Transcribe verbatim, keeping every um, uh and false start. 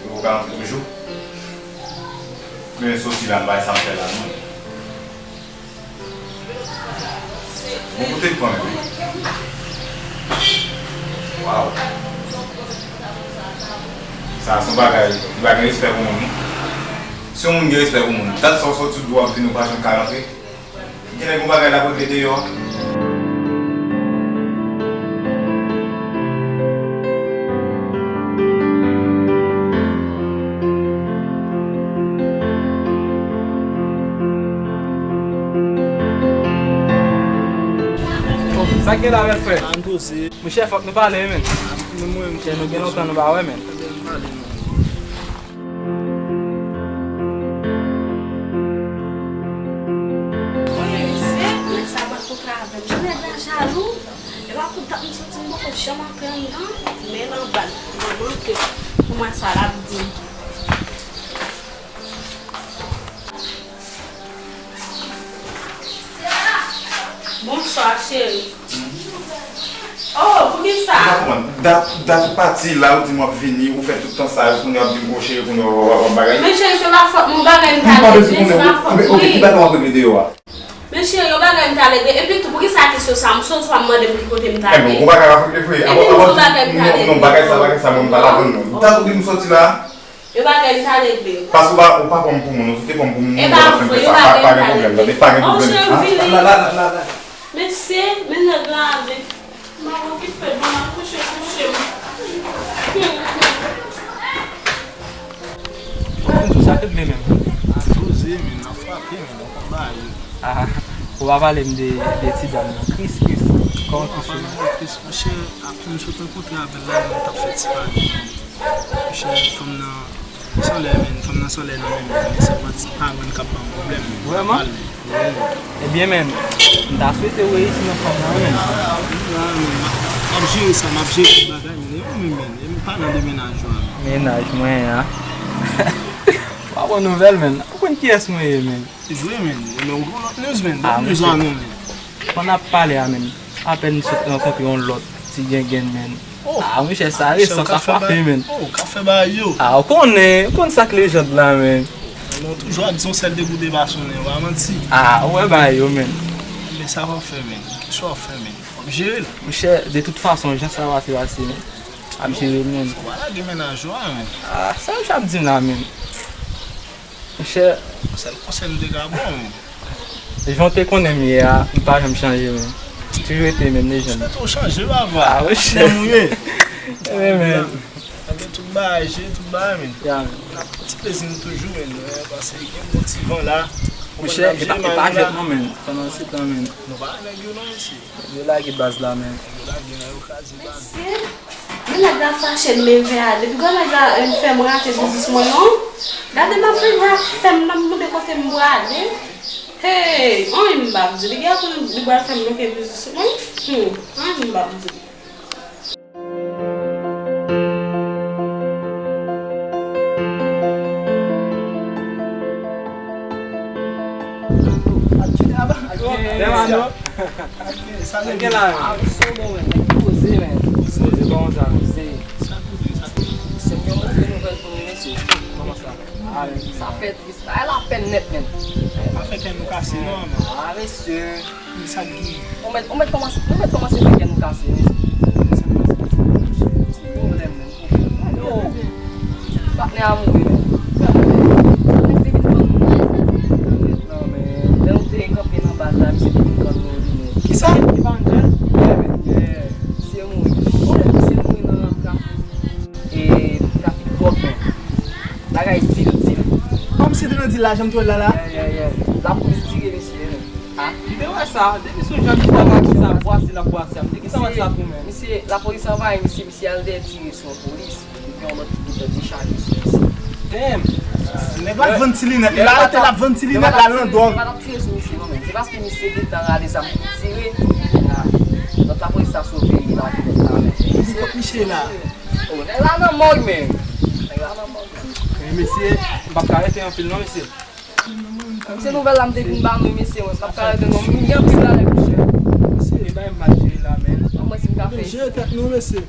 Yo ka antre toujou. Men soti la, m pa wè sa m fè la non. Bon, kote l pran menm? Waw. Sa se yon bagay, li pa gen respè pou moun non. Si yon moun gen respè pou moun, dat sa w soti w ap vin ou pa janm ka rantre. Genlè gon bagay l ap regle deyò a. Sa k gen la, bèl frè? An poze. Monchè, fòk nou pale, men. Monchè, nou gen lontan nou pa wè, men. Mwen menm se, nèg sa pa kontre avè m. Nèg la jalou. E pa pou dat m soti m poko janm antre anndan. Men l anba l. Mwen manke pou mwen sa l ap di. Bonswa, cheri. Oh, poukisa? M pa konprann. Dat, dat ou pati la, ou di m w ap vini, ou fè tout tan sa yo, kounye a w ap di m, o cheri, kounye a w ap, w ap, w ap bagay. Men cheri, se pa fòt mwen, bagay m ta regle, se pa fòt mwen. Ok, ki bagay w ap regle deyò a? Men cheri, yon bagay m ta regle, epi tou, poukisa kesyon sa, m soti w ap mande m ki kote m ta regle? Ebyen, yon bagay w ap regle vre. Epi m di w bagay m ta regle. Non, non, bagay sa, bagay sa, mwen m pa ladann non. Dat ou di m soti la. Yo bagay m ta regle. Paske ou pa, ou pa pran m pou moun, ou te pran m pou moun, ou pa fè m fè sa, pa, pa gen pwoblèm, tande, pa gen pwoblèm. Oh, cheri, vini. La, la, la, la, la. Mesye, men nèg la ale. M ap okipe l, m ap kouche, kouche m. Mwen di w sa regle menm. A poze, men, m ap frape, men, m ap ba yo. Ah, ou pa pale m de, de ti dam nan. Kris, Kris. Kòman Kris ye? Kris, monchè, apre m sot rankontre avè l la, nou t ap fè ti pale. Monchè, fanm nan sanlè, men, fanm nan sanlè nan men m, men se pa ti paran k ap ban m pwoblèm, men. Vrèman? Wi. Ebyen, men, m ta swete w reyisi nan fanm nan, men. Ah, wi, ah, men, m ap, m ap jere sa, m ap jere tout bagay, men, e ou menm, men, e m pa nan de mennaj ou a, men. Mennaj mwen an. Pa bon nouvèl, men. Ou konn kiyès mwen ye, men. Se vre, men. Men ou gon lòt news, men. Ah, lòt news la, men. Pandan n ap pale a, men, apèn m sot rankontre yon lòt ti gengenn, men. Oh. Ah, monchè, sa resan, sa frape, men. Oh, ka fè bagay yo. Ah, ou konnen, ou konn sa k lejand la, men. Non, toujou ap di yon sèl debout de pa sonnen, ou pa manti. Ah, ou wè bagay yo, men. Men sa w ap fè, men. Sa w ap fè, men. W ap jere l. Monchè, de tout fason, jan sa pase, pase, men. Ap jere l, men. Ou pa lage mennaj ou a, men. Ah, sa monchè ap di m la, men. Monchè. Sèl konsèy m te ka ba w, men. Jan w te konnen m ye a, m pa janm chanje, men. Toujou rete menm lejand. M swete w chanje, papa. Ah, monchè. Menm ou ye. Wi, men. Sa gen tout bagay, jere tout bagay, men. Ya, men. N ap pran ti plezi nou toujou, men. Paske gen bon ti van la. Monchè, e pa, e pa jwèt non, men. Pandan se tan, men. Nou pa nèg yo non, mesye. Yo lage baz la, men. Yo lage la, yo kraze baz. Mesye, men nèg la fache, l leve ale. Pi gwo nèg la, eh, fè m rate biznis mwen, non. Gade m ap rive a fè m nan, m mande kote m prale. Hey, anyen m p ap di li. Gade pou li pral fè m bloke biznis mwen. Hmm, anyen m p ap di li. Sa gen la. Ah, misye bon, men. Nèg poze, men. Poze, bon, sa. Se, se yon move nouvèl pou nou, mesye. Kòman sa? Ah, sa fè tris. Sa fè lapèn nèt, men. Pa fè kè nou kase, non, men. Ah, mesye. Sa ki... Ou mèt, ou mèt kòmanse, ou mèt kòmanse fè kè nou kase, mesye. Ti pwoblèm, men. Yo, patnè a mouri, men. Patnè te vin pran nou. Non, men, lè nou te kanpe nan baz la, misye te vin pran nou, li, men. Kisa? Evanjèl? Yeah, men. Yeah. Misye mouri. Ou wè misye mouri nan trafik, e, trafik dwòg, men. Bagay dil, dil. Kòmsi te nan dil la, jan m te wè l la, la? Yeah, yeah, yeah. Lapolis tire misye, men. Ah, m te wè sa. Depi sou jan l chita la, ki sa, bwase l ap bwase a. M te gentan wè sa tou, men. Misye, lapolis anvayi misye, misye al dèyè tire sou yon polis. Epi yon lòt ki gentan dechaje sou misye. Damn! Nèg la t vann ti linèt li, l arete l ap vann ti linèt la nan dwòg. Yo pa t ap tire sou misye, non, men. Se paske misye gentan rale zam pou tire. Lòt lapolis la sove lage lòt la, men. Ki kot misye la? Oh, nèg la nan mòg, men. Nèg la nan mòg, men. Men mesye, m p ap ka rete anpil, non, mesye. Se nouvèl la m te vin ba nou, mesye, mwen, m p ap ka rete non, m gen anpil bagay pou fè. Mesye, e bay m mal jere la, men. An mwen si m ka fè. Jere tèt nou, mesye.